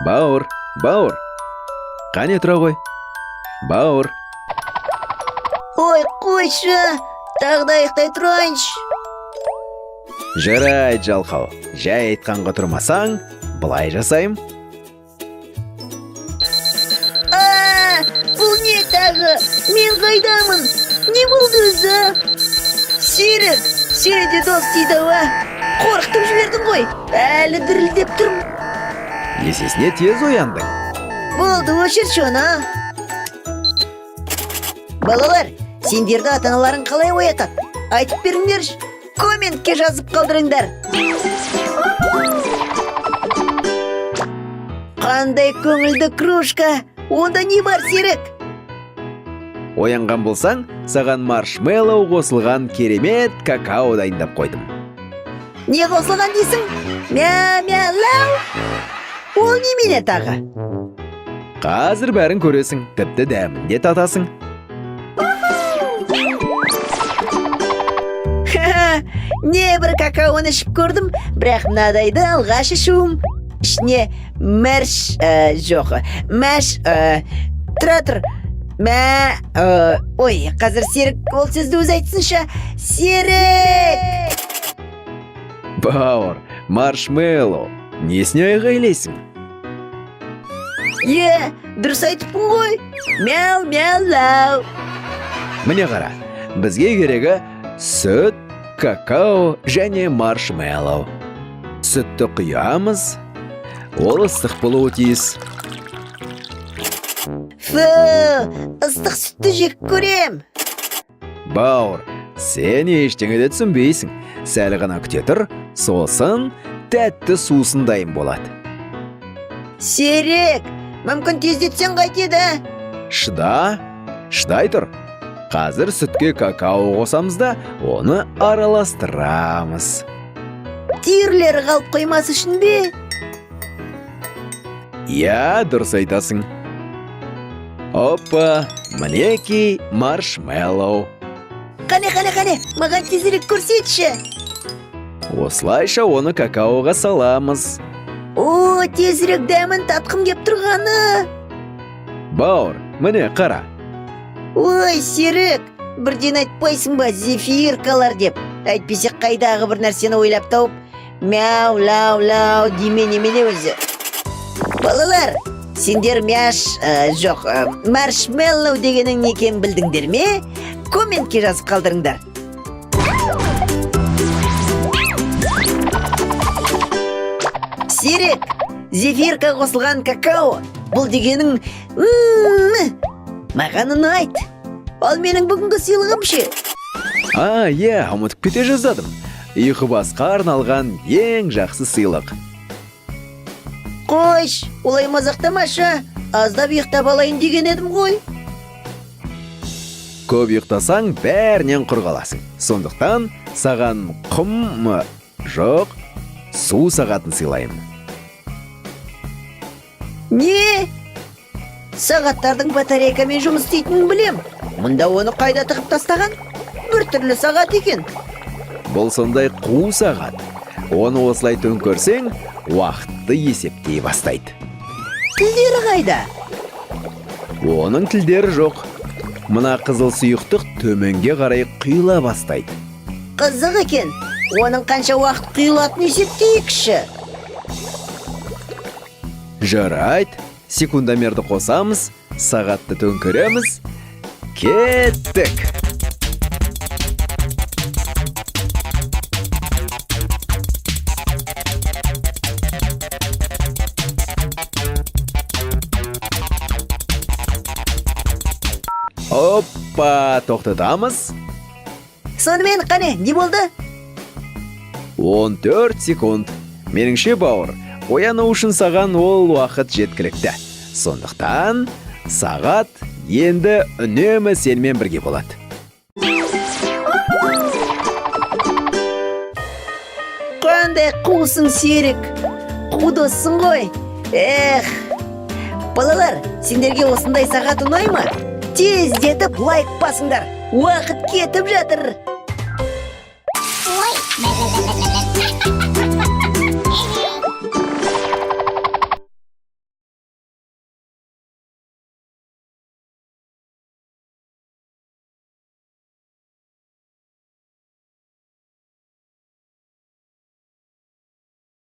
Бауыр, бауыр, қане, тұра ғой, бауыр. Ой, қойшы, тағы да ұйықтай тұрайыншы. Жарайды, жалқау, жай айтқанға тұрмасаң, былай жасаймын. А, бұл не тағы? Мен қайдамын? Не болды өзі? Серік, сені де дос дейді ау, а? Қорқытып жібердің ғой, әлі дірілдеп тұрмын. Есесіне тез ояндың. Болды, өшірші оны, а? Балалар, сендерді ата аналарың қалай оятады? Айтып беріңдерші, комментке жазып қалдырыңдар. Қандай көңілді кружка! Онда не бар, Серік? Оянған болсаң, саған маршмеллоу қосылған керемет какао дайындап қойдым. Не қосылған дейсің? Мя мя лау? Ол немене тағы? Қазір бәрін көресің, тіпті дәмін де татасың. Ха-ха, не бір какаоны ішіп көрдім, бірақ мынадайды алғаш ішуім. Ішіне мәрш, жоқ, мәш, тұра тұр. Мә, ой, қазір Серік ол сөзді өзі айтсыншы. Серік! Бауыр, маршмеллоу, несіне айғайлайсың? Е, дұрыс айтыппын ғой. Мяу, мяу, лау. Міне, қара, бізге керегі сүт, какао және маршмеллоу. Сүтті құямыз, ол ыстық болуы тиіс. Фу, ыстық сүтті жек көрем. Бауыр, сен ештеңе де түсінбейсің. Сәл ғана күте тұр, сосын тәтті сусын дайын болады. Серік, мүмкін тездетсең қайтеді? Шыда, шыдай тұр. Қазір сүтке какао қосамыз да, оны араластырамыз. Түйірлері қалып қоймас үшін бе? Иә, дұрыс айтасың. Опа, мінекей маршмеллоу. Қане, қане, қане, маған тезірек көрсетші. Осылайша оны какаоға саламыз. О, тезірек дәмін татқым кеп тұрғаны. Бауыр, міне, қара. Ой, Серік, бірден айтпайсың ба зефиркалар деп? Әйтпесе қайдағы бір нәрсені ойлап тауып, мяу, лау, лау деме немене өзі. Балалар, сендер мяш, жоқ, маршмеллоу дегенің не екенін білдіңдер ме? Комментке жазып қалдырыңдар. Серік, зефирка қосылған какао, бұл дегенің маған ұнайды. Ал менің бүгінгі сыйлығым ше? А, иә, ұмытып кете жаздадым. Ұйқыбасқа арналған ең жақсы сыйлық. Қойш, олай мазақтамашы. Аздап ұйықтап алайын деген едім ғой. Көп ұйықтасаң, бәрінен құр қаласың. Сондықтан саған құм, жоқ, су сағатын сыйлаймын. Не? Сағаттардың батарейкамен жұмыс істейтінін білем. Мұнда оны қайда тығып тастаған? Бір түрлі сағат екен. Бұл сондай қу сағат. Оны осылай төңкерсең, уақытты есептей бастайды. Тілдері қайда? Оның тілдері жоқ. Мына қызыл сұйықтық төменге қарай құйыла бастайды. Қызық екен. Оның қанша уақыт құйылатынын есептейікші. Жарайды, секундомерді қосамыз, сағатты төңкереміз. Кеттік! Оппа, тоқтатамыз. Сонымен, қане, не болды? 14 секунд. Меніңше, бауыр, ояну үшін саған ол уақыт жеткілікті. Сондықтан сағат енді үнемі сенімен бірге болады. Қандай қусың, Серік? Қу доссың ғой. Эх, балалар, сендерге осындай сағат ұнай ма? Тездетіп лайк басыңдар. Уақыт кетіп жатыр. Ой.